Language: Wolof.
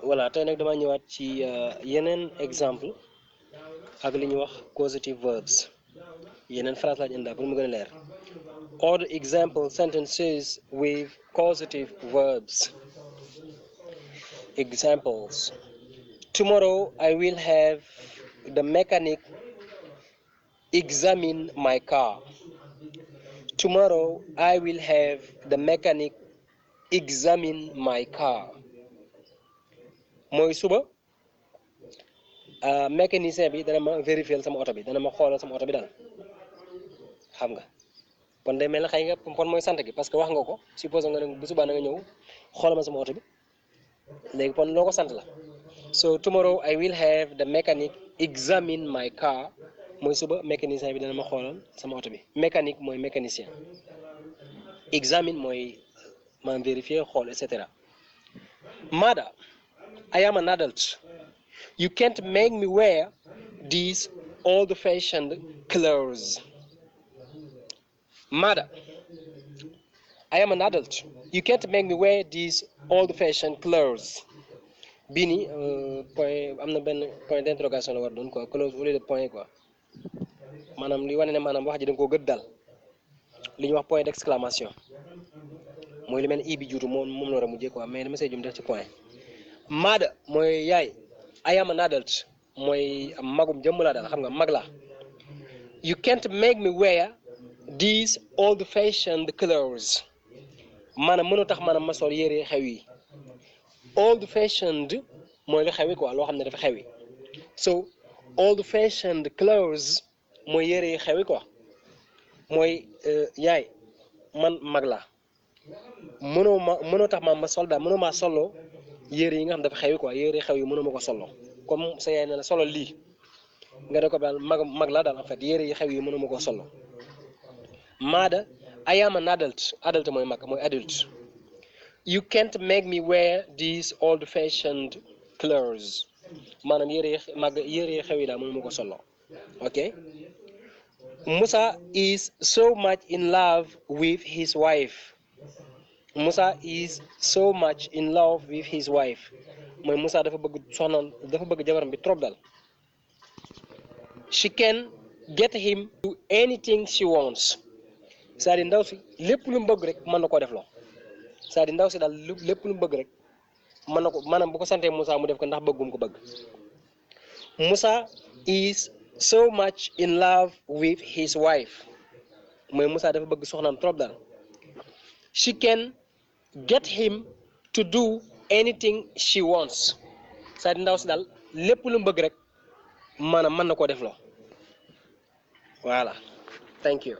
voilà tey nag dama ñëwaat ci yeneen exemple ak li ñuy wax causative verbs yeneen phrase laaj indi pour mu gën a leer. Other example sentences with causative verbs. Examples: tomorrow I will have the mechanic examine my car. Tomorrow I will have the mechanic examine my car. mooy suba mécanicien bi dana ma vérifier sama oto bi dana ma xoolal sama oto bi daal xam nga kon day mel ne xëy nga kon mooy sant gi parce que wax nga ko suppose nga ne bu subaa na nga ñëw xoolal ma sama oto bi léegi kon loo ko sant la. So tomorrow I will have the mechanic examine my car mooy suba mécanicien bi dana ma xoolal sama oto bi. Mécanique mooy mécanicien, examine mooy ma vérifier xool et cetera. Mother, I am an adult. You can't make me wear these old-fashioned clothes. Mother, I am an adult. You can't make me wear these old-fashioned clothes. bii nii point am na benn point d'interrogation la war doon quoi close au lieu de point quoi maanaam li wane ne maanaam wax ji da nga koo gëdd daal li ñuy wax point d'exclamation mooy li mel ne i bi juutu moom la war a mujjee quoi mais dama see jum def ci point. Mother mooy yaay. I am an adult mooy magum jëmm laa daal xam nga mag laa. You can't make me wear these old-fashioned clothes maanaam mënoo tax maanaam ma sol yére xew yi. Old-fashioned mooy lu xewi quoi loo xam ne dafa xewi so old-fashioned clothes mooy yére yi xewi quoi mooy yaay man mag laa mënoo tax ma sol daal mënoo maa solo yére yi nga xam dafa xewi quoi yére xew yi mënoo ma ko solo comme sa yaay ne la solo lii nga ne ko daal mag laa daal en fait yére yi xew yi mënoo ma ko solo. Mother, I am an adult. Adult mooy mag mooy adulte. You can't make me wear these old-fashioned clothes maanaam yére xew yi daal mënuma ko solo. ok Musa is so much in love with his wife. Musa is so much in love with his wife mooy Musa dafa bëgg soxnaam dafa bëgg jabaram bi trop daal. She can get him to anything she wants c'est-à-dire ndaw si lépp lu mu bëgg rek mën na koo def loo c'est-à-dire ndaw si daal lépp lu mu bëgg rek mën na ko maanaam bu ko santee Musa mu def ko ndax bëggum ko bëgg. Musa is so much in love with his wife mooy Musa dafa bëgg soxnaam trop daal. She can get him to do anything she wants c'est-à-dire ndaw si daal lépp lu mu bëgg rek maanaam mën na koo def loo voilà thank you.